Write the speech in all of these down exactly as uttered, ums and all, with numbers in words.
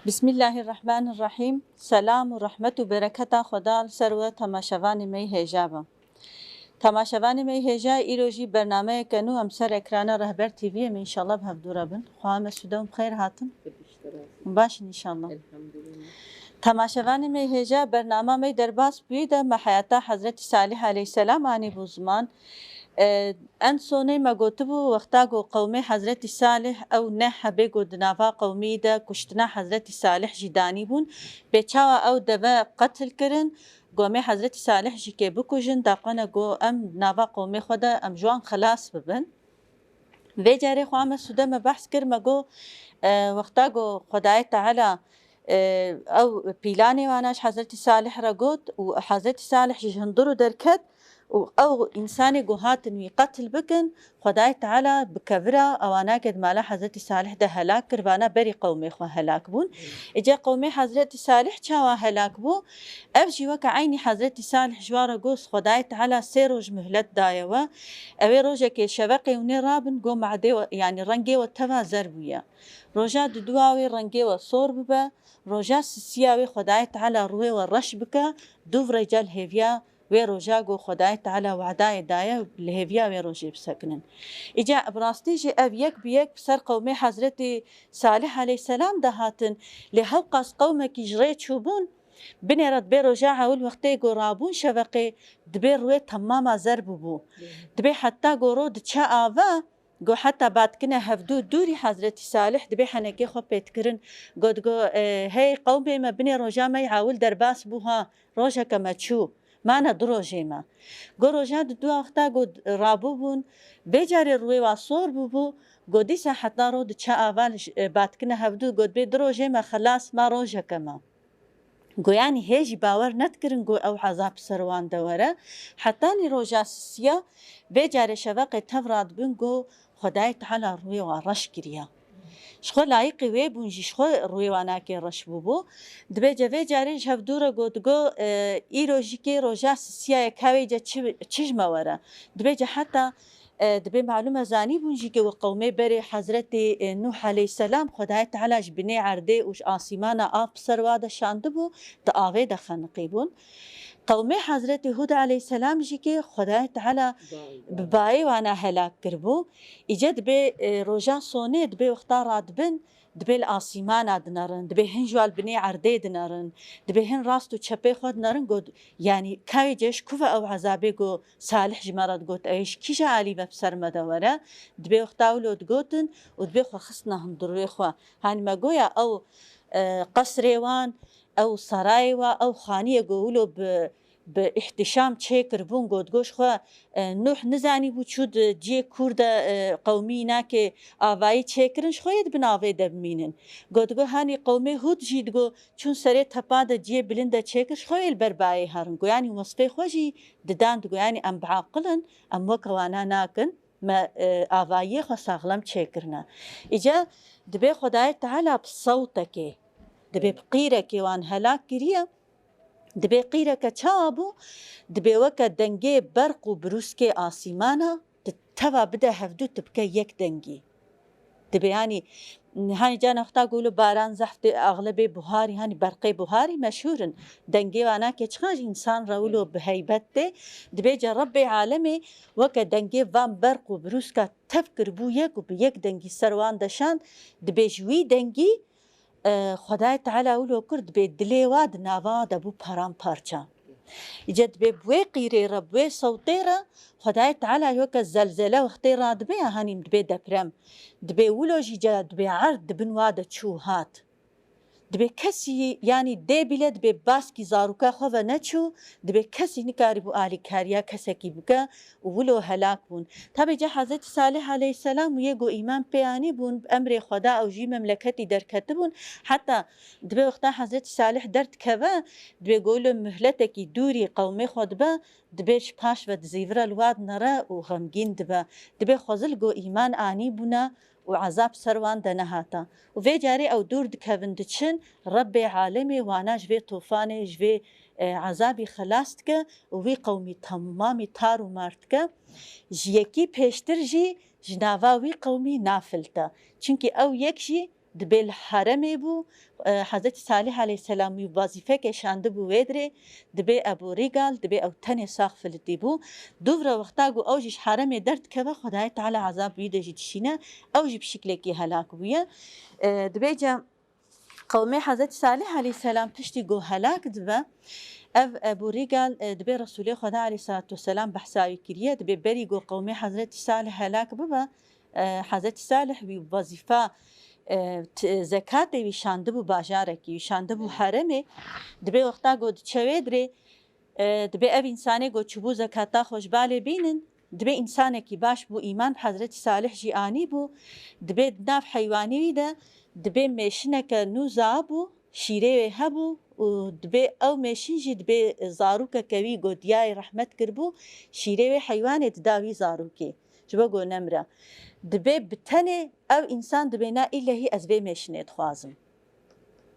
Bismillahirrahmanirrahîm. Selam û rehmet û bereketa Xweda li ser we temaşevanê me yê hêja be. Temaşevanê me yê hêja, îro jî bernameyeke nû em ser ekrana Rehber T V'yê me înşallah bi hevdû re bin. Xweha me sûde û bi xêr hatin. Baş in înşallah. Elhamdulillah. Temaşevanê me yê hêja, bernama me yê derbas bûyî de me heyata Hezretî Salih aleyhisselam anî bû ziman. E, En sonê me gotibû, wexta ku qewmê Hezretî Salih ew neh hebê ku di nava qewmî de kuştina Hezretî Salih jî danîbûn, bê çawa ew deve qetil kirin, ku em ê Hezretî Salih jî kê bikujin, da qene ku em nava qewmê xwe de em ji wan xilas bibin. Vê carê xwe me sûde me behs kir, me got, e, wexta ku Xwedayê Teala, e, ew pîlanê wana ji Hezretî Salih re got û Hezretî Salih jî ji hundir û derket û ew însanê ku hatin wî qetil bikin, Xwedayê Teala bi kevira ewana ke di mala Hezretî Salih de helak kir, vana berî qewmê xwe helak bûn. Îca qewmê Hezretî Salih çawa helak bû? Ev jî weke eynî Hezretî Salih ji wan re got, Xwedayê Teala sê roj muhlet daye we. Ew ê rojekê şeveqê hûnê rabin, go madê we, yanî rengê we teva zer bûye. Roja didua wê rengê we sor bibe, roja sisiya wê Xwedayê Teala rûyê we reş bike, du rêca li hêviya wê roja ku Xwedayê Teala wedayê daye, li hêviya wê rojê bisekinin. Îca bi rastî jî ev yek bi yek bi ser qewmê Hezretî Salih aleyhisselam de hatin, lê hewqas qewmekî ji rê çûbûn, binêre dibê roja ewil wextê ku rabûn şeveqê, dibê rûyê temama zer bûbû. Dibê heta ku ro diçe ava, Go heta ba dikine hevdû dûrî Hezretî Salih dibê henekê xwe pê dikirin. Go digo, e, hey qewmê me, binê roja me yê ewil derbas bû ha, rojeke me çû, mane du rojê me. Go roja di du wexta go rabûbûn, vê carê rûyê wa sor bûbû, go dîsa heta ro diçe ava li j-, e, ba dikine hevdû, go dibê du rojê me xilas, ma rojeke me. Go yanî hê jî bawer nedikirin go ew ezab ser wan de were. Hetanî roja sisiya, vê carê şeveqê tev radibin go Xwedayê Teala rûyê wan reş kiriye. Ji xwe layiqî wê bûn jî ji xwe rûyê wan nakê reş bûbû. Dibê ce vê carê ji hevdû re go digo, e, îro jî kê roja sisiya ye, ka wê ce çi, çi ji me were. Dibê ce heta E, dibê malûm e zanîbûn jî ke we qewmê berê Hezretê, e, Nûh aleyhisselam Xwedayê Teala ji binê erdê û ji asîmana av bi ser wa de şandibû, di avê de xeniqîbûn. Qewmê Hezretê Hûd aleyhisselam jî ke Xwedayê Teala bi bayê wana helak kiribû. Îce dibê, e, roja sonê dibê wexta radibin, dibê li asîmana dinerin, dibê hin ji wa li binê erdê dinerin, dibê hin rast û çepê xwe dinerin, got, yanî kawê ce ji ku ve ew ezabê ku Salih ji me re digot, ew ê ji kîja alî ve bi ser me de were, dibê wexta wilo digotin û dibê xwe xistine hundirê xwe. Hanî me goya ew, e, qesrê wan, ew sarayê wa, ew xaniyê ku wilo bi, bi îhtîşam çêkiribûn, got, got ji xwe, e, Nuh nizanîbû çû di cihê kûr de, e, qewmî nakê avayî çêkirin, ji xwe yê di bin avê de bimînin. Got, got hanî qewmê Hûd jî digo, çûn serê tepa de cihê bilind de çêkir, ji xwe yê li ber bayê herin. Go yanî wesfê xwe jî didan, digo yanî em bi aqil in, em weke wana nakin, me, e, avayiyê xwe saxlem çêkirine. Îca dibê Xwedayê Teala bi sewtekê, dibê bi qîrekê wan helak kiriye. Dibê qîreke çawa bû? Dibê weke dengê berq û birûskê asîmana, tu teva bide hevdû, tu bike yek dengî. Dibê, hanî, hanî cana wexta ku wilo baran zehf tê, axlebê buharî, hanî berqê buharî meşhûr in. Dengê wana ke çiqas ji însan re wilo bi heybet tê. Dibê ce Rebbê alemê weke dengê van berq û birûska tev kiribû yek û bi yek dengî ser wan de şand. Dibê ji wî dengî, e, Xwedayê Teala wilo kir, dibê dilê wa di nava de bû paramparça. Îce dibê bi wê qîrê re, bi wê sewtê re, Xwedayê Teala weke zelzele wextê radibe ya, hanî dibê deprem. Dibê wilo jî ce dibê erd di bin wa de çû hat. Dibê kesî, yanî dê bîle dibê baskî zarûka xwe ve neçû, dibê kesî nikarîbû alîkariya kesekî bike û wilo helak bûn. Tabî ca Hezretî Salih aleyhisselam û yê ku îman pê anî bûn, bi emrê Xweda ew jî memleketî derketibûn. Heta dibê wexta Hezretî Salih derdikeve, dibê ku wilo muhletekî dûrî qewmê xwe dibe, dibê ji paş ve dizîvire li wa dinere û xemgîn dibe. Dibê xwezil ku îman anî bûne û ezab ser wan de nehata. Û vê carê ew dûr dikevin diçin, Rebbê alemê wana ji vê tofanê, ji vê, e, ezabî xelas dike û wî qewmî temamî tar û mar dike. Ji yekî pêştir jî ji nava wî qewmî nafilite. Çimkî ew yek jî Dibê li heremê bû, e, Hezretî Salih aleyhisselam wî wazîfeke şandibû wê dirê, dibê Ebû Rîgal, dibê ew tenê sax filitî bû. Dûvra wexta ku ew jî ji heremê derdikeve, Xwedayê Teala ezab wî de jî dişîne, ew jî bi şiklekî helak bûye. E, dibê ca qewmê Hezretî Salih aleyhisselam piştî ku helak dibe, ev Ebû Rîgal, e, dibê Resûlê Xweda aleyhisselatu vesselam behsa wî kiriye, dibê berî ku qewmê Hezretî Salih helak bibe, e, Hezretî Salih wî wezîfa, e, t-, zekatê wî şandibû bajarekî, wî şandibû heremê. Dibê wexta ku diçe wê dirê, e, dibê ev însanê ku çûbû zekata xwe ji balê bînin, dibê însanekî baş bû, îman bi Hezretî Salih jî anîbû, dibê di nav heywanî wî de, dibê mêşineke nû zabû, şîrê wê hebû û dibê ew mêşin jî dibê zarokeke wî ku diyayê rehmet kiribû, şîrê wê heywanê dida wî zarokê. Ji bo ku nemre. Dibê bi tenê ew însan dibê na îlehî ez vê mêşinê dixwazim.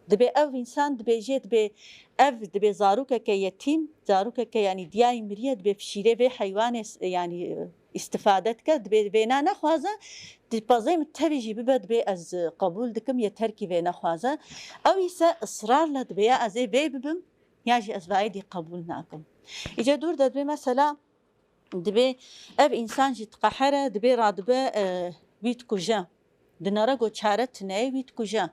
Dibê ew însan dibêjê, dibê ev dibê zarokeke yetîm, zarokeke yanî diyayî miriye, dibê şîrê vê heywanê s-, yanî, e, îstifade dike, dibê vêna nexwaze, di pezê min tevî jî bibe, dibê ez qebûl dikim, yeter kî vê nexwaze. Ew îse israrla dibê ya ez ê vê bibim, ya jî ez vayê dî qebûl nakim. Îca dûr de dibê mesela, dibê ev însan jî diqehere, dibê radibe, e, wî dikuje. Dinere ku çare tune ye, wî dikuje.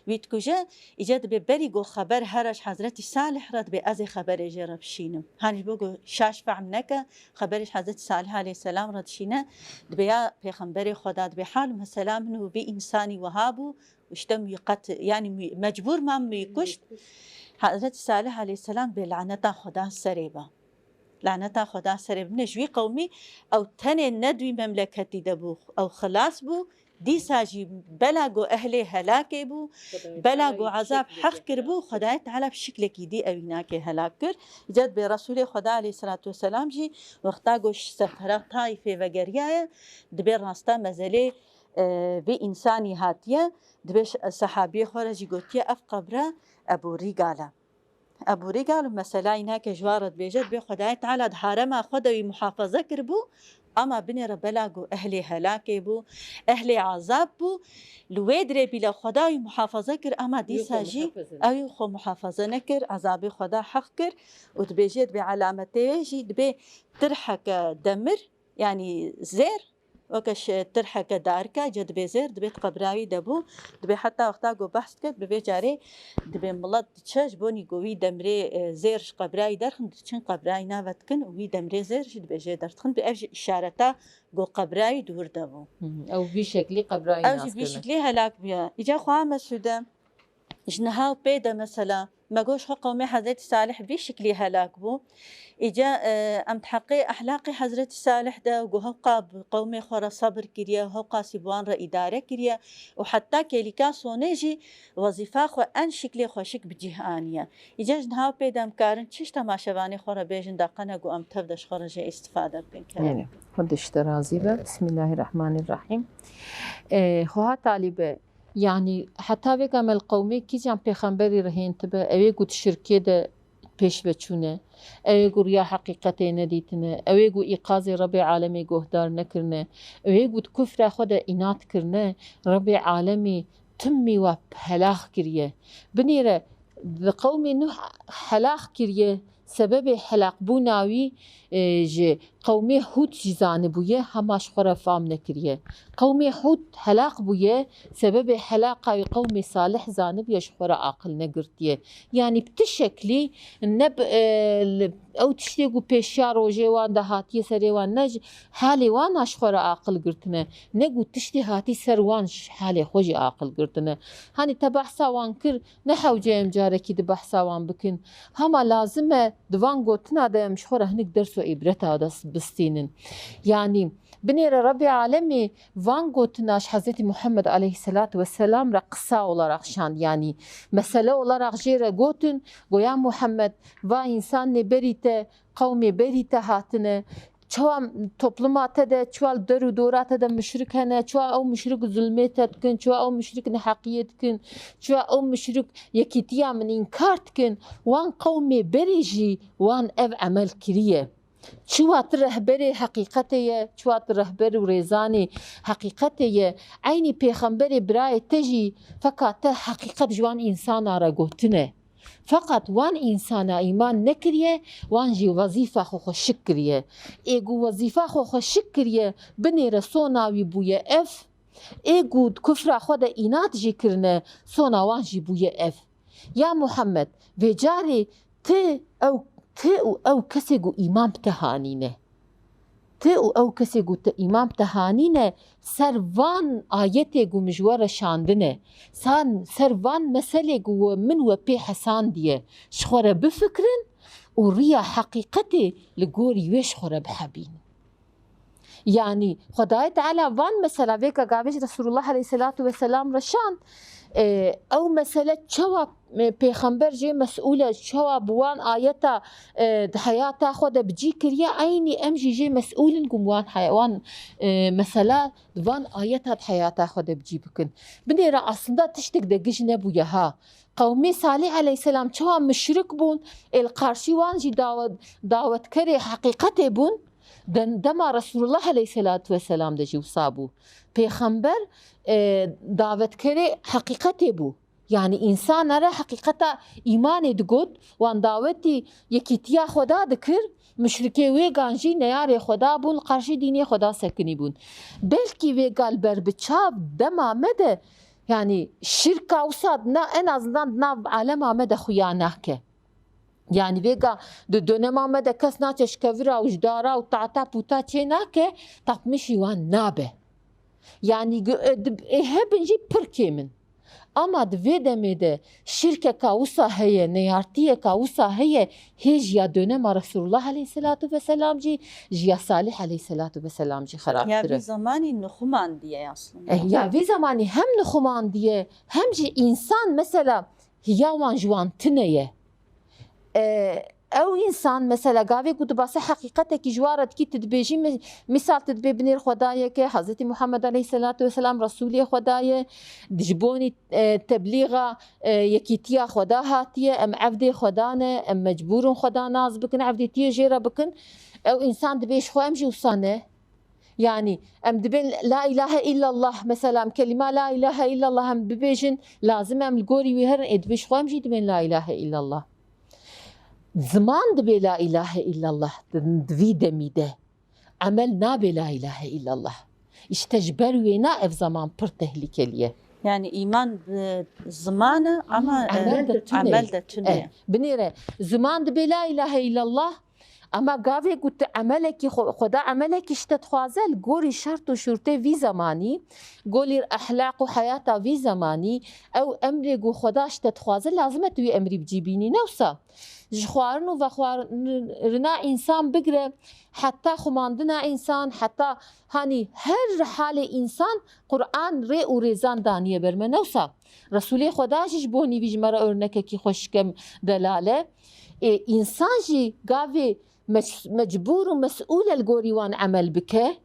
Wî dikuje, îca dibê berî ku xeber here ji Hezretî Salih re, dibê ez ê xeberê jê re bişînim. Hanî ji bo ku şaş fehm neke, xeberê ji Hezretî Salih aleyhisselam re dişîne, dibê ya pêxemberê Xweda, dibê hal mesela min û vî însanî wiha bû, işte min wî qet, yanî min wî mecbûr mam min wî kuşt. Hezretî Salih aleyhisselam dibê laneta Xweda serê be. Laneta Xweda serê bine ji wî qewmî, ew tenê ne di wî memleketî de bû, ew xilas bû, dîsa jî bela ku ehlê helakê bû, bela ku ezab heq kiribû, Xwedayê Teala bi şiklekî dî ewî nake helak kir. Îca dibê Resûlê Xweda aleyhisselatu vesselam jî wexta ku ji sefera Taîfê vegeriyaye, dibê rasta mezelê, e, vê însanî hatiye, dibê ş-, sehabiyê xwe re jî gotiye, ev qebra Ebû Rîgal e. Ebû Rîgal û mesela înake ji wan re dibêje, dibê Xwedayê Teala di harema xwe de wî muhafaza kiribû, ama binêre bela ku ehlê helakê bû, ehlê azab bû, li wê dirê bîle Xweda wî muhafaza kir, ama dîsa jî ew xwe muhafaza nekir, ezabê Xweda heq kir û dibêje, dibê elametê wê jî dibê tirheke demir, yanî zêr, weke şi-, tirheke darika, îca dibê zêr, dibê di qebra wî de bû, dibê heta wexta ku behs diket, bi vê carê dibê milet diçe, ji bonî ku wî demrê, e, zêr ji qebra wî derxin, diçin qebra wî nave dikin û wî demrê zêr jî dibê jê derdixin, bi ev jî îşareta ku qebra wî dûr de bû. Hı hı. Ew vî şeklî qebra wî nas kirine. Ew jî vî şeklî helak bûye. Îca xwe Mesûde, ji niha û pê de mesela, me got ji xwe qewmê Hezretî Salih vî şiklî helak bû. Îca, e, em di heqê ehlaqê Hezretî Salih de û ku hewqa bi qewmê xwe re sebir kiriye, hewqasî bi wan re îdare kiriye û heta kêlîka sonê jî wezîfa xwe en şiklê xweşik bi cih aniye. Îca ji niha û pê de em karin çi ji temaşevanê xwe re bêjin, da qene ku em tev de ji xwe re jê îstifade bikin, kerem. Erê, Xwedê ji te razî be. Bismillahirrahmanirrahîm. E, Xweha Talîbe, Yanî heta vêga me li qewmê kîjan pêxemberî re hêntibe, ew ê ku di şirkê de pêşveçûn e, ew ê ku riya heqîqetê nedîtine, ew ê ku îqazê Rebê Alemê guhdar nekirine, ew ê ku di kufra xwe de înat kirine, Rebê Alemî timî wa helax kiriye. Binêre bi qewmê Nuh helax kiriye, sebebê helaqbûna wî, e, ji qewmê Hûd jî zanibûye, hema ji xwe re fam nekiriye. Qewmê Hûd helaq bûye, sebebê helaqa wî qewmê Salih zanibûye, ji xwe re aqil negirtiye. Yanî bi ti şeklî ne bi, e, li, ew tiştê ku pêşiya rojê wan de hatiye serê wan, ne ji halê wan a ji xwe re aqil girtine, ne ku tiştê hatî ser wan ji halê xwe jî aqil girtine. Hanî te behsa wan kir, ne hewce em carekî di behsa wan bikin. Hema lazim e di van gotina de em ji xwe re hinek ders û îbreta de bistînin. Yanî binêre Rebê Alemî van gotina ji Hezretî Muhammed aleyhisselatu vesselam re qisa olarak şand. Yanî mesele olarak jê re gotin, go ya Muhammed, va însanê berî te, qewmê berî te hatine, çawa topluma te de, çawa li der û dora te de muşrik hene, çawa ew muşrik zulmê te dikin, çawa ew muşrik neheqiyê dikin, çawa ew muşrik yekîtiya min înkar dikin, wan qewmê berê jî wan ev emel kiriye. Çiwa tu rehberê heqîqetê ye, çiwa tu rehber û rêzanê heqîqetê ye, eynî pêxemberê birayê te jî feka te heqîqet ji wan însana re gotine. Feqet wan însana îman nekiriye, wan jî wezîfa xwe xweşik kiriye. Ê ku wezîfa xwe xweşik kiriye, binêre sona wî bûye ev, ê ku di kufra xwe de înat jî kirine, sona wan jî bûye ev. Ya Muhammed, vê carê ti ew, ti û ew kesê ku îman bi te hanîne. Ti û ew kesê ku te îman bi te hanîne, ser van ayetê ku min ji we re şandine, san, ser van meselê ku we, min we pê hesandiye, ji xwe re bifikirin û riya heqîqetê li gorî wê ji xwe re bihebînin. Yanî, Xwedayê Teala van mesela vêka gavê ji Resulullah aleyhisselatu vesselam re şand, e, ew mesele çawa, e, pêxember jê mesûl e, çawa bi wan ayeta, e, di heyata xwe de bi cî kiriye, eynî em jî jê mesûl in ku wan heye-, wan, e, mesela di van ayeta di heyata xwe de bi cî bikin. Binêre aslında tiştek de giş nebûye ha. Qewmê Salîh aleyhisselam çawa muşrik bûn, ê li qarşî wan jî dawe-, dawetkerê heqîqetê bûn, den-, dema Resulullah aleyhisselatu vesselam de jî wisa bû. Pêxember, e, dawetkerê heqîqetê bû. Yanî însana re heqîqeta îmanê digot, wan dawetî yekîtiya Xweda dikir, muşrikê wê gan jî neyarê Xweda bûn, li qarşî dînê Xweda sekinî bûn. Belkî vê gal ber bi çav dema me de, yanî şirka wisa di na-, en azından di nav alema me de xuya nake. Yanî vêga di dönema me de kes naçe ji kevira û ji dara û tata pûta çê nake, tapmişî wan nabe. Yanî gu-, e, di-, ê hebin jî pir kêm in. Ama di vê demê de şirkeka wisa heye, neyartiyeka wisa heye, hê ji ya dönema Resulullah aleyhisselatu vesselam jî, ji ya Salih aleyhisselatu vesselam jî xerabtir e. Ya vî zemanî nixumandiye aslında. Eh, ya vî zemanî hem nixumandiye, hem jî însan mesela hiya wan ji wan tune ye. E, ew însan, mesela, gavê ku tu basê heqîqetekî ji wan re dikî, tu dibêjî, mi-, misal, tu dibê binêr Xwedayeke, Hezretî Muhammed aleyhisselatu vesselam Resûlê Xweda ye, ji bonî, e, teblîxa, e, yekîtiya Xweda hatiye, em evdê Xweda ne, em mecbûr in Xweda nas bikin, evdêtiyê jê re bikin. Ew însan dibê ji xwe em jî wisa ne. Yanî, em dibên la ilahe illallah, mesela, em kelîma la ilahe illallah em bibêjin, lazim e em li gorî wî herin, ê dibê ji xwe em jî dibên la ilahe illallah. Ziman dibê la ilahe illallah di, di vî demî de. Emel nabe la ilahe illallah. Îşte ji ber wêna ev zeman pir tehlikelî ye. Yanî îman bi ziman e, ama, e, emel de tune. Emel de tune. Eh, binêre, ziman dibê la ilahe illallah, ama gavê ku tu emelekî xwe, Xweda emelekî ji te dixwaze, li gorî şert û şûrtê vî zemanî, gorî ehlaq û heyata vî zemanî, ew emrê ku Xweda ji te dixwaze, lazim e tu wî emrî bi cî bînî. Ne wisa? Ji xwarin û vexwarina însan bigire, heta xumandina însan, heta, hanî, her halê însan Quran rê û rêzan daniye ber me. Ne wisa? Resûlê Xweda jî ji bo nîvî ji me re örnekekî xweşik e, delal e. Ê, însan jî gavê mec-, mecbûr û mesûl e li gorî wan emel bike.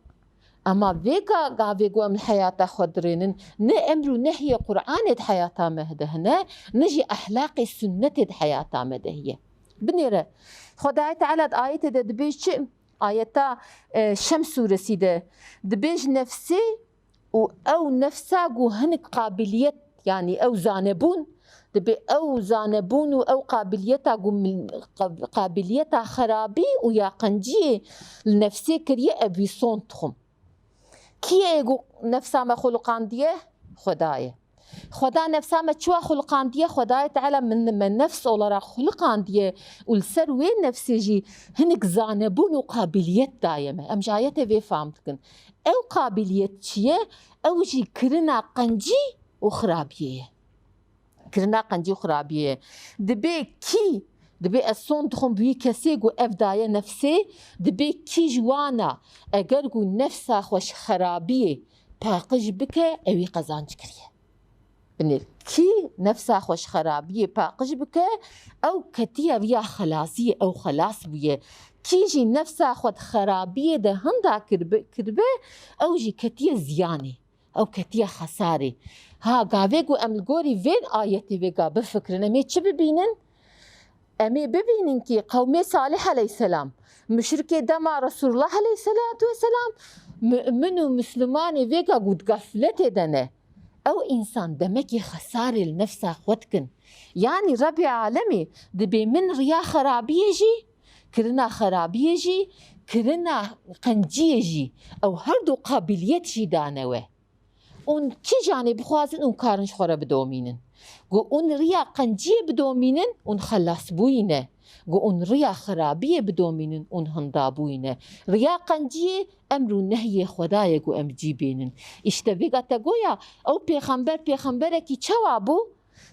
Ema vêga gavê ku em li heyata xwe dirênin, ne emr û nehyê Quranê di heyata me de hene, ne jî ehlaqê sunnetê di heyata me de heye. Binêre, Xwedayê Teala di ayetê de dibêj çi? Ayeta, e, Şems sûresî de dibêj, nefsê û ew nefsa ku hinek qabiliyet, yanî ew zanebûn, dibê ew zanebûn û ew qabiliyeta ku min, qab-, qabiliyeta xerabî û ya qenciyê li nefsê kiriye, ev wî son dixwim. Kî ye ku nefsa me xuliqandiye? Xweda ye. Xweda nefsa me çiwa xuliqandiye? Xwedayê Teala min, me nefs olarak xuliqandiye û li ser wê nefsê jî hinek zanebûn û qabiliyet daye me. Em ji ayetê vê fam dikin. Ew qabiliyet çi ye? Ew jî kirina qencî û xirabiyê ye. Kirina qencî û xirabiyê ye. Dibê kî, dibê ez son dixwim bi wî kesê ku ev daye nefsê, dibê kî ji wan a, eger ku nefsa xwe ji xerabiyê paqij bike, ewî qezenc kiriye. Binêr, kî nefsa xwe ji xerabiyê paqij bike, ew ketiye riya xelasiyê, ew xelas bûye. Kî jî nefsa xwe di xerabiyê de hinda kirbe, kirbe, ew jî ketiye ziyanê. Ew ketiye xesarê. Ha, gavê ku em li gorî vên ayetê vêga bifikirin, em ê çi bibînin? Em ê bibînin kî qewmê Salih aleyhisselam, muşrikê dema Resulullah aleyhisselatu vesselam, mu'min û Müslümanê vêga ku di gafletê de ne. Ew însan demekî xesarê li nefsa xwe dikin. Yanî Rebê Alemê dibê min riya xerabiyê jî, kirina xerabiyê jî, kirina qenciyê jî, ew her du qabiliyet jî dane we. Hûn kîjanê bixwazin hûn karin ji xwe re bidomînin. Ku hûn riya qenciyê bidomînin, hûn xelasbûyî ne. Ku hûn riya xerabiyê bidomînin, hûn hindabûyî ne. Riya qenciyê emr û nehyê Xwedayê ku em cî bênin. Îşte vêga te goya, ew pêxember, pêxemberekî çawa bû?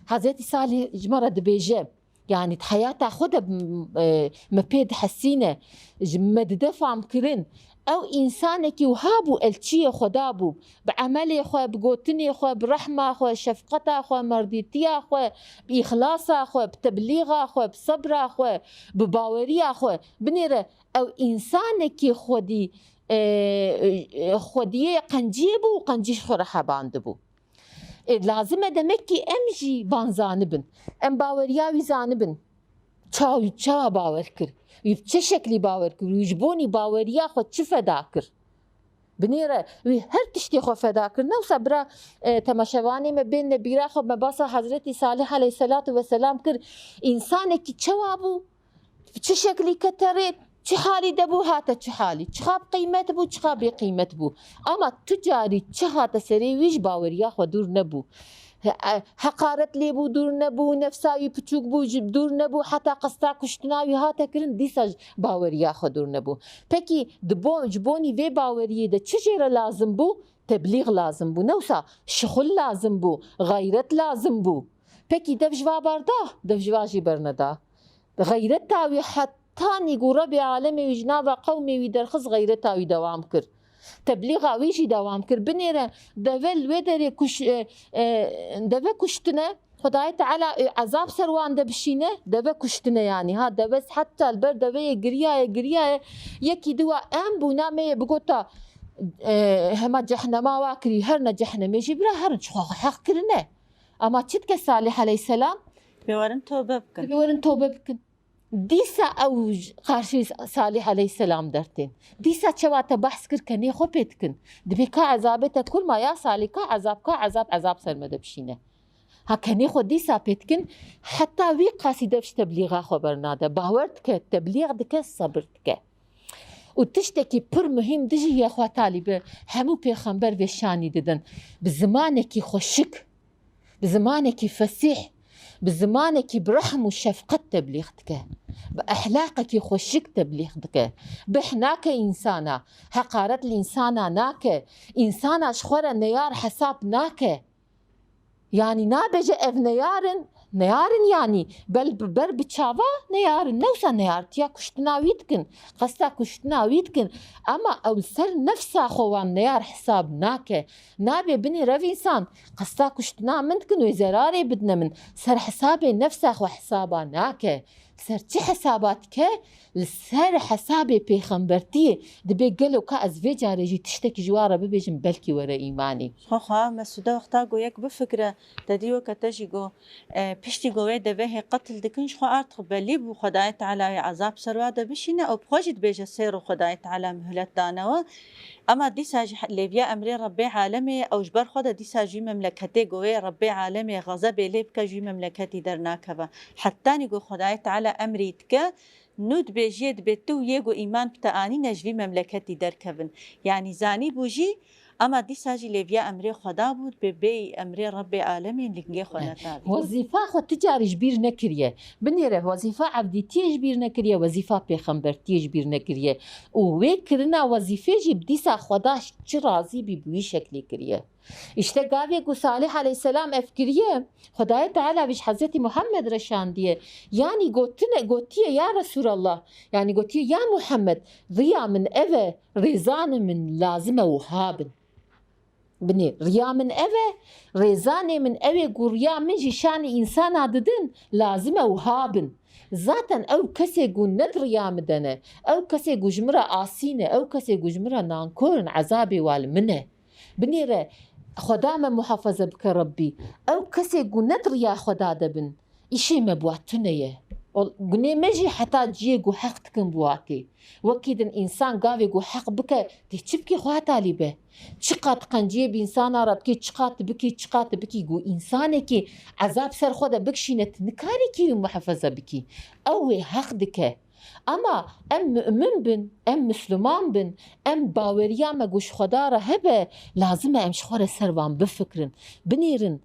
Hezretî Salîh ji me re dibêje, yanî di heyata xwe de, m-, e, me pê dihesîne, ji me dide famkirin. Ew însanekî wiha bû, elçiyê Xweda bû. Bi emelê xwe, bi gotinê xwe, bi rehma xwe, şefqeta xwe, merdîtiya xwe, bi îxlasa xwe, bi teblîxa xwe, bi sebra xwe, bi baweriya xwe. Binêre, ew însanekî xwedî, e, e, xwediyê qenciyê bû û qencî ji xwe re hebandibû. Ê, lazim e demek ki em jî van zanibin. Em baweriya wî zanibin. Çawa, çawa bawer kir? Wî bi çi şeklî bawer kir? Wî ji bonî baweriya xwe çi feda kir? Binêre, wî her tiştê xwe feda kir. Ne wisa bira, e, temaşevanê me bên nebîra xwe, me basa Hezretî Salih aleyhisselatu vesselam kir. Însanekî çawa bû? Çi şeklî kete rê, çi halî de bû, hate çi halî. Çixa bi qîmet bû, çixa bê qîmet bû. Ama tu carî çi hate serê wî ji baweriya xwe dûr nebû. He-, e, heqaret lê bû, dûr nebû, nefsa wî piçûk bû, ji, dûr nebû, heta qesta kuştina wî hate kirin, dîsa ji baweriya xwe dûr nebû. Pekî di bo-, ji bonî vê baweriyê de çi jê re lazim bû? Teblîx lazim bû. Ne wisa şixul lazim bû, xeyret lazim bû. Pekî dev ji va berda, dev ji va jî berneda. Xeyreta wî hetanî ku Rebê Alemê wî ji nava qewmê wî derxist, xeyreta wî dewam kir. Teblîxa wî jî dewam kir. Binêre deve li wê derê kuş-, e, e, deve kuştine, Xwedayê Teala, e, ezab ser wan de bişîne, deve kuştine yanî. Ha, deve heta li ber deveyê giriyaye, giriyaye. Yekî diwa em bûna me yê bigota, e, hema cehnema wa kirî, herine cehnemê jî bira herin, çi xwe heq kirine. Ama çi dike Salih aleyhisselam? Dibê werin tobe bikin. Dibê werin tobe bikin. Dîsa ew j-, qarşî Salih aleyhisselam dertên. Dîsa çawa te behs kir kenê xwe pê dikin. Dibê ka ezabê te kurma ya Salih, ka ezab, ka ezab, ezab ser me de bişîne. Ha kenê xwe dîsa pê dikin, heta wî qasî dev ji teblîxa xwe bernade. Bawer dike, teblîx dike, sebir dike. Û tiştekî pir muhîm dijî ye xwe talîbe hemû pêxember vê şanî didin. Bi zimanekî xweşik, bi zimanekî fesîh, bi zimanekî bi rehm û şefqet teblîx dike. Bi ehlaqekî xweşik teblîx dike. Bih nake însana, heqaret li însana nake. Însana ji xwe re neyar hesab nake. Yanî nabêje ev neyar in, neyar in yanî, bel, ber bi çava neyar in, ne wisa neyartiya kuştina wî dikin, qesta kuştina wî dikin, ama ew li ser nefsa xwe wan neyar hesab nake. Nabê binê rev însan, qesta kuştina min dikin, wê zerarê bidine min, ser hesabê nefsa xwe hesaba nake. Li ser çi hesaba dike? Li ser hesabê pêxembertiyê. Dibê gelo ka ez vê carê jî tiştekî ji wan re bibêjim, belkî were îmanê. Xwexa Mesûde wexta ku yek bifikire, te dî weke te jî got, e, piştî ku wê devehê qetil dikin, ji xwe artık belî bû Xwedayê Teala wê ezab ser wa de bişîne, ew bi xwe jî dibêje sê roj Xwedayê Teala muhlet dane we. Ema dîsa jî lêviya emrê Rebbê Alemê ye, ew ji ber xwe de dîsa ji wî memleketê ku wê Rebbê Alemê xezebê lê bike, ji wî memleketî dernakeve. Hetanî ku Xwedayê Teala emrî dike, nû dibêjiyê dibê tu û yê ku îman bi te anîne ji vî memleketî derkevin. Yanî zanîbû jî, ema dîsa jî lêviya emrê Xweda bû, dibê bêyî emrê Rebbê Alemê lingê xwe netavî. Wezîfa xwe ti carî ji bîr nekiriye. Binêre wezîfa evdîtiyê ji bîr nekiriye, wezîfa pêxembertiyê ji bîr nekiriye. Û wê kirina wezîfê jî bi dîsa Xweda çi razî bî bi wî şeklî kiriye. Îşte gavê ku Salih aleyhisselam ev kiriye, Xwedayê Teala vî ji Hezretî Muhammed re şandiye. Yanî gotine, gotiye, ya Resulallah, yanî gotiye, ya Muhammed, riya min ev e, rêzanê min lazim e wiha bin. Binê, riya min ev e, rêzanê min ew ê ku riya min jî şanî însana didin, lazim e wiha bin. Zaten ew kesê ku ne di riya min de ne, ew kesê ku ji min re asî ne, ew kesê ku ji min re nankor in, ezabê wa li min e. Binêre, Xweda me muhafaza bike Rebbî. Ew kesê ku ne di riya Xweda de bin, îşê me bi wa tune ye. Ol-, gunê me jî heta ciyê ku heq dikin bi watê. Wekî din însan gavê ku heq bike, tê çi bikî xwe talî be? Çiqat qenciyê bi însana re bikî, çiqat bikî, çiqat bikî ku însanekî ezab ser xwe de bikişîne, tu nikarî kî wî muhefeze bikî. Ew wê heq dike. Ama em mu'min bin, em misliman bin, em baweriya me ku ji Xweda re hebe, lazim e em ji xwe re ser van bifikirin, binêrin.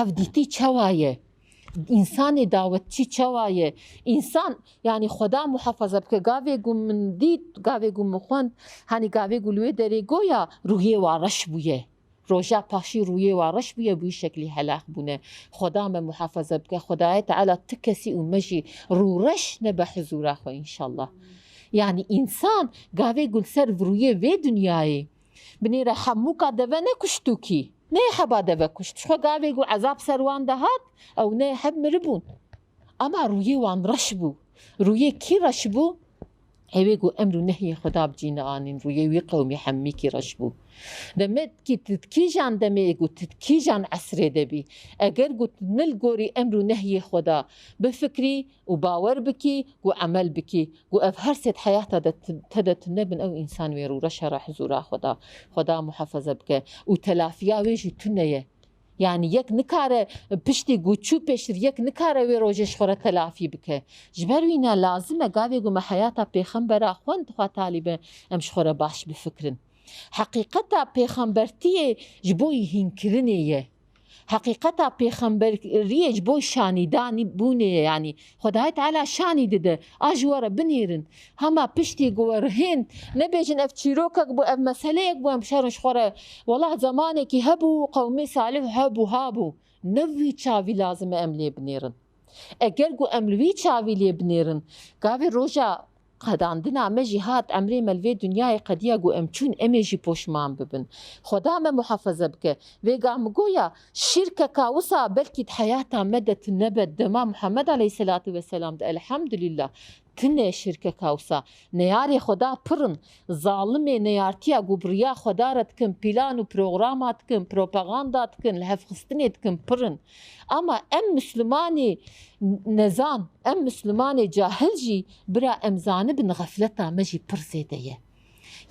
Ev dîtî çawa ye? Însanê dawetçî çawa ye? Însan, yanî Xweda muhafaza bike, gavê ku min dît, gavê ku min xwend, hanî gavê ku li wê derê goya rûyê wa reş bûye. Roja paşî rûyê wa reş bûye, bi wî şeklî helak bûne. Xweda me muhafaza bike. Xwedayê Teala ti kesî û me jî rûreş nebe huzûra xwe înşallah. Yanî însan gavê ku li ser rûyê vê dinyayê binêre hemûka deve nekuştûkî. Ne heba deve kuşt. Ji xwe gavê ku ezab ser wan de hat, ew ne heb miribûn. Ama rûyê wan reş bû. Rûyê kî reş bû? Ew ê ku emr û nehyê Xweda bi cî neanîn, rûyê wî qewmî hemîkî reş bû. Demek kî tu di kîjan demê ku tu di kîjan esrê de bî, eger ku tu ne li gorî emr û nehyê Xweda bifikirî û bawer bikî, ku emel bikî, ku ev her sê di heyata de tu, te de tune bin, ew însan wê rûreşa re huzûra Xweda, Xweda muhafaza bike û telafiya wê jî tune ye. Yanî yek nikare piştî ku çû pêştir, yek nikare wê rojê ji xwe re telafî bike. Ji ber wî ne lazim e gavê ku me heyata pêxembera xwend xwe talî be, em ji xwe re baş bifikirin. Heqîqeta pêxembertiyê ji bo yî hînkirinê ye. Heqîqeta pêxemberiyê ji bo şanîdanî bûnê ye, yanî Xwedayê Teala şanî dide, a ji we re binêrin. Hema piştî ku we rihênd, nebêjin ev çîrokek bû, ev meseleyek bû, em bişerin ji xwe re. Wela zemanekî hebû, qewmê salih hebû, habû. Ne vî çavî lazim e em lê binêrin. Eger ku em li vî çavî lê binêrin, gavê roja qedandina me jî hat, emrê me li vê dinyayê qediya ku em çûn, em ê jî poşman bibin. Xweda me muhafaza bike. Vêga min goya şirkeka wisa belkî di heyata me de tune be, dema Muhammed aleyhisselatu vesselam de, elhamdülillah, tune şirkeka wisa. Neyarê Xweda pir in. Zalimê neyartiya ku bi riya Xweda re dikin, plan û programa dikin, propaganda dikin, li hevxistinê dikin, pir in. Ama em Mislimanê nezan, em Mislimanê cahil jî, bira, em zanibin xefleta me jî pir zêde ye.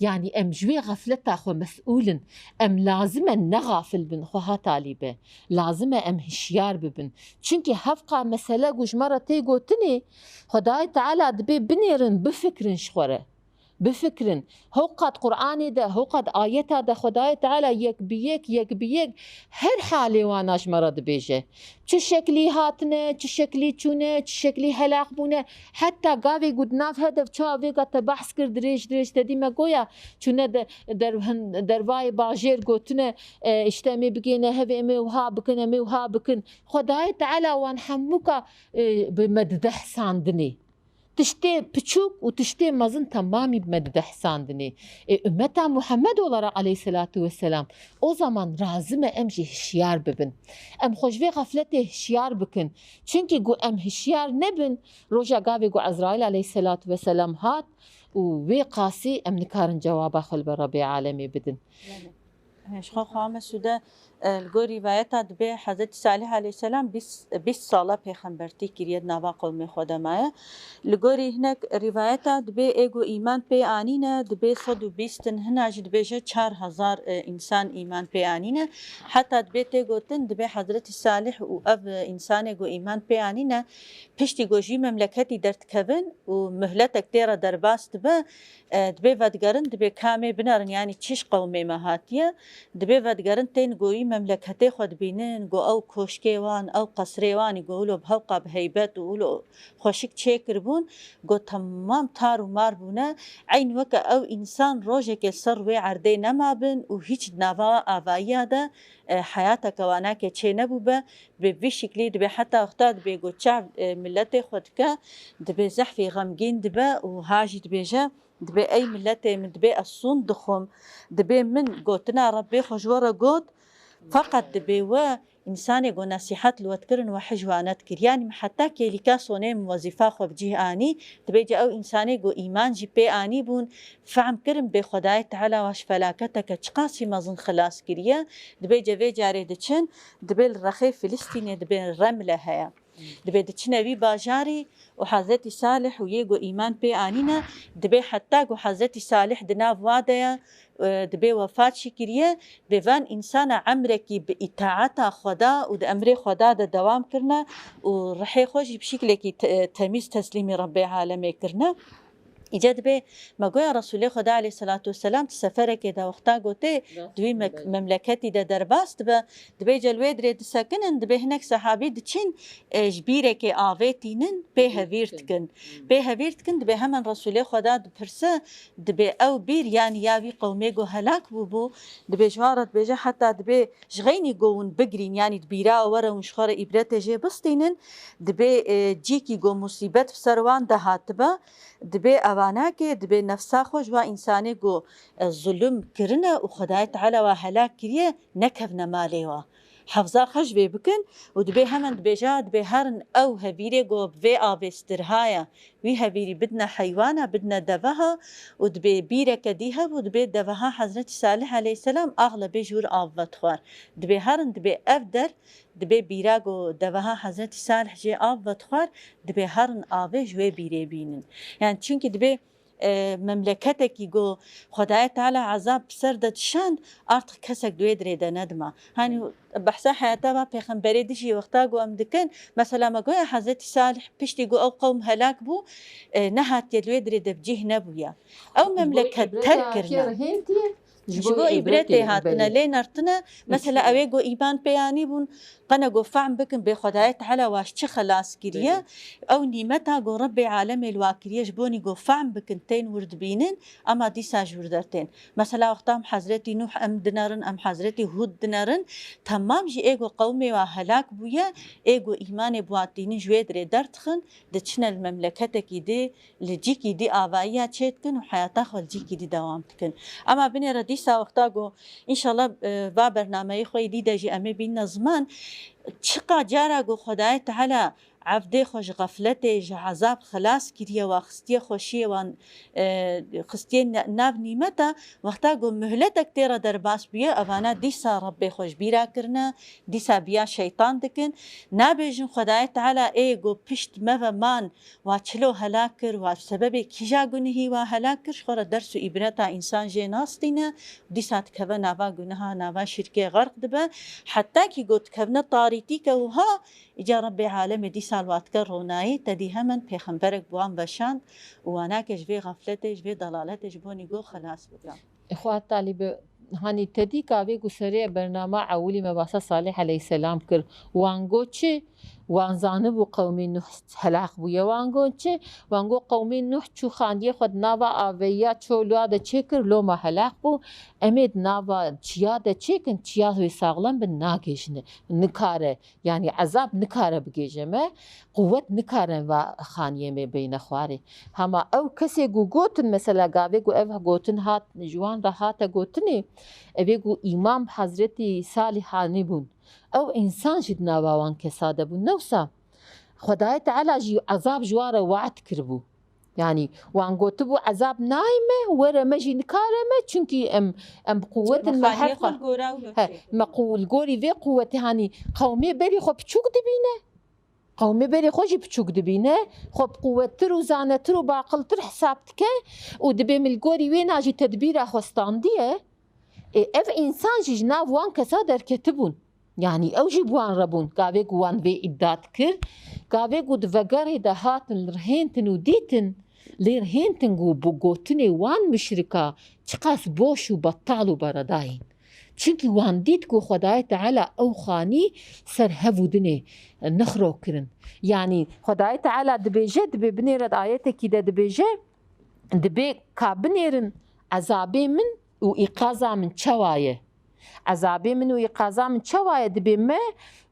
Yanî em ji wê xefleta xwe mesûl in. Em lazim e ne xafil bin, xwe ha talî be. Lazim e em hişyar bibin. Çimkî hevqa mesele ku ji me re tê gotinê, Xwedayê Teala dibê binêrin, bifikirin ji xwe re. Bifikirin. Hewqat Qur'anê de, hewqat ayeta de Xwedayê Teala yek bi yek, yek bi yek her halê wana ji me re dibêje. Çi şeklî hatine, çi şeklî çûne, çi şeklî helaq bûne. Heta gavê ku di nav hedef çawa vêga te behs kir, dirêj dirêj te dî me goya çûne de, dervin-, dervayê bajêr gotine, e, işte, em ê bigêne hev, em ê wiha bikin, em ê wiha bikin. Xwedayê Teala wan hemûka, e, bi me dide hesandinê. Tiştê piçûk û tiştê mezin temamî bi me dide hesandinê. Ê, ummeta Muhammed olara aleyhisselatu vesselam, o zaman lazim e em jî hişyar bibin. Em xwe ji vê xefletê hişyar bikin. Çimkî ku em hişyar nebin, roja gavê ku Ezraîl aleyhisselatu vesselam hat û wê qasî em nikarin cewaba xwe li ber Rebbê alemê bidin. Ji xwe xwe Mesûde, e, li gor rîvayeta dibê Hezretî Salih aleyhisselam bîst, bîst sala pêxembertî kiriye, di nava qewmê xwe de maye. Li gorî hinek rîvayeta dibê ê ku îman pê anîne, dibê sed û bîst in, hina jî dibêje çar hezar, e, însan îman pê anîne. Heta dibê tê gotin, dibê Hezretî Salih û ev, e, însanê ku îman pê anîne, piştî ku ji memleketî derdikevin û muhletek tê re derbas dibe, e, dibê vedigerin, dibê ka em ê binerin, yanî çi ji qewmê me hatiye, dibê vedigerin tên ku wî memleketê xwe dibînin, ku ew koşkê wan, ew qesrê wan, ku wilo bi hewqa bi heybet û wilo xweşik çêkiribûn, ku temam tar û mar bûne, eyn weke ew însan rojekê li ser wê erdê nemabin û hîç di nava avayiya de, e, heyateke wana ke çê nebûbe, dibê bi vî şiklî dibê heta wexta dibê ku çav, e, miletê xwe dike, dibê zehfî xemgîn dibe û ha jî dibêje, dibê ey miletê min, dibê ez sûnd dixwim, dibê min gotina Rebbê xwe ji we re got, feqet dibê we însanê ku nesîhet li we dikirin we hij wane dikir. Yanî min heta kêlîka sonê min wezîfa xwe bi cih anî, dibê ca ew însanê ku îman jî pê anîbûn, fehm kirin bê Xwedayê Teala wa ji felaketeke çiqasî mezin xilas kiriye, dibê ca vê carê diçin, dibê li rexê Filistînê dibê Remle heye. Dibê diçine vî bajarî û Hezretî Salih û yê ku îman pê anîne, dibê heta ku Hezretî Salih di nav wa de ye, e, dibê wefat jî kiriye, dibê van însana emrekî bi îtaeta Xweda û di emrê Xweda de dewam kirine û rihê xwe jî bi şiklekî te-, temîz teslîmî Rebbê Alemê kirine. Îca dibê me goya Resûlê Xweda aleyhisselatu vesselam di seferekê de wexta gotê, di wî mek-, memleketî de derbas dibe, dibê ce li wê dirê disekinin, dibê hinek sehabî diçin, e, ji bîrekê avê tînin, pê hevîr dikin. Pê hevîr dikin, dibê hemen Resûlê Xweda dipirse, dibê ew bîr, yanî ya vî qewmê ku helak bûbû, dibê ji wan re dibêje, heta dibê ji xeynî ku hûn bigirîn, yanî di bîra were hûn ji xwe re îbretê jê bistînin, dibê, e, cîkî ku musîbet bi ser wan de hatibe, dibê evanakê, dibê nefsa xwe ji wa însanê ku, e, zulum kirine û Xwedayê Teala wa helak kiriye, nekevne malê wa. Hefza xwe ji vê bikin û dibê hemen dibêje, dibê herin ew hevîrê ku bi vê avê stirhaya, wî hevîrî bidine heywana, bidine deveha û dibê bîreke dî hebû, dibê deveha Hezretî Salih aleyhisselam axlebê ji wir av vedixwar. Dibê herin, dibê ev der, dibê bîra ku deveha Hezretî Salih jê av vedixwar, dibê herin avê ji wê bîrê bînin. Yani çunkî dibê, e, memleketekî ku Xwedayê Teala ezab bi ser de dişand, artık kesek di wê dirê de nedima. Hani behsa heyata va pêxemberê dijî wexta ku em dikin, mesela me goya Hezretî Salih piştî ku ew qewm helak bû, e, nehatiye li wê dirê de bi cih nebûye. Ew memleket terk kirine. Ji bo îbretê hatine lê nertine. Mesela ew ê ku îman pê anî bûn, qene ku fehm bikin bê Xwedayê Teala wa ji çi xelas kiriye. Ew nîmeta ku Rebbê alemê li wa kiriye ji bonî ku fehm bikin tên wir dibînin, ema dîsa ji wir dertên. Mesela wexta em Hezretî Nuh em dinerin, em Hezretî Hûd dinerin, temam jî ê ku qewmê wa helak bûye, ê ku îmanê bi wa tînin ji wê dirê derdixin, diçine li memleketekî dî, li cîkî dî avayiya çêdikin û heyata xwe li cîkî dî dewam dikin. Ema binêre dîsa wexta ku înşallah, e, va bernameyê xwe yê dî de jî em ê bînine ziman, çiqa cara ku Xwedayê Teala evdê xwe ji xefletê, ji ezab xilas kiriye, wa xistiye xweşiyê wan, e, xistiye ne-, nav nîmeta, wexta ku muhletek tê re derbas bûye, evana dîsa Rebbê xwe ji bîra kirine, dîsa biya şeytan dikin. Nabêjin Xwedayê Teala ê ku pişt me ve man, wa çilo helak kir, wa sebebê kîja gunihî wa helak kir, ji xwe re ders û îbreta însan jê nastîne, dîsa dikeve nava guneha, nava şirkê xerq dibe. Heta kî got dikevne tarîtî ke wiha, îca Rebbê alemê dîsa li wa dike ronayî, te dî hemen pêxemberek bi wan veşand û wa nake ji vê xefletê, ji vê delaletê ji bonî got xelas bike. Xwat talîbe. Hanî te dî ka vê ku serê bernama ewilî me basa Salih aleyhisselam kir. Wan got çi? Wan zanibû qewmê Nuh helak bûye. Wan got çi? Wan got qewmê Nuh çû xandiyê xwe di nava aveyiya çolwa de çêkir, loma helak bû. Em ê di nava çiya de çêkin, çiya wê saxlem bin nagêjine. Nikare, yanî ezab nikare bigêje me, quwet nikare va xaniyê me beyne xwarê. Hema ew kesê ku gotin, mesela gavê ku ev gotin hat, ji wan re hate gotinê, evê ku îman bi Hezretî Salîh anî bûn. Ew însan jî di nava wan kesa de bûn. Newsa Xwedayê Teala jî ezab ji wan re we'd kiribû. Yanî wan gotibû, ezab nayê me, were me jî nikare me, çunkî em, em bi quwet in, me her xwe. He, me qu-, li gorî vê quwetê, hanî qewmê berî xwe piçûk dibîne. Qewmê berê xwe jî piçûk dibîne, xwe bi quwettir û zanetir û baqiltir hesab dike û dibê min li gorî wêna jî tedbîra xwe standiye. Ê, ev însan jî ji nav wan kesa derketibûn. Yanî ew jî bi wan re bûn. Gavê ku wan vê îddia dikir, gavê ku di vegerê de hatin, rihêntin û dîtin, lê rihêntin ku bi gotinê wan muşrika çiqas boş û betal û beredayîn. Çimkî wan dît ku Xwedayê Teala ew xanî ser hev û dinê nixro kirin. Yanî Xwedayê Teala dibêje, dibê binêre di ayetekî de dibêje, dibê ka binêrin ezabê min û îqaza min çawa ye? Ezabê min û îqaza min çawa ye? Dibê me,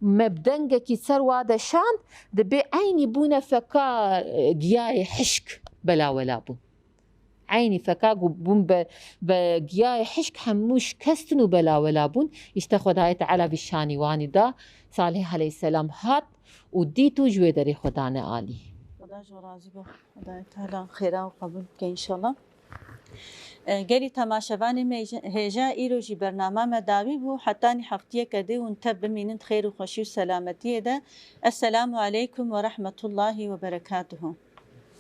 me bi dengekî ser wa de şand, dibê eynî bûne feka, e, giyayê hişk belawela bûn. Eynî feka ku bûn be, be giyayê hişk hemû şikestin û belawela bûn. Îşte Xwedayê Teala vî şanî wanî da, Salih aleyhisselam hat û dît û ji wê derê xwe dane alî. Xweda ji we razî be. Xwedayê Teala xêra we qebûl bike înşallah. E, gelî temaşevanê me hêje, îro jî bernama me dawî bû. Hetanî heftiyeke dî hûn tev bimînin di xêr û xweşî û selametiyê de. Esselamu aleykum ve rahmetullahi ve berekatuhu.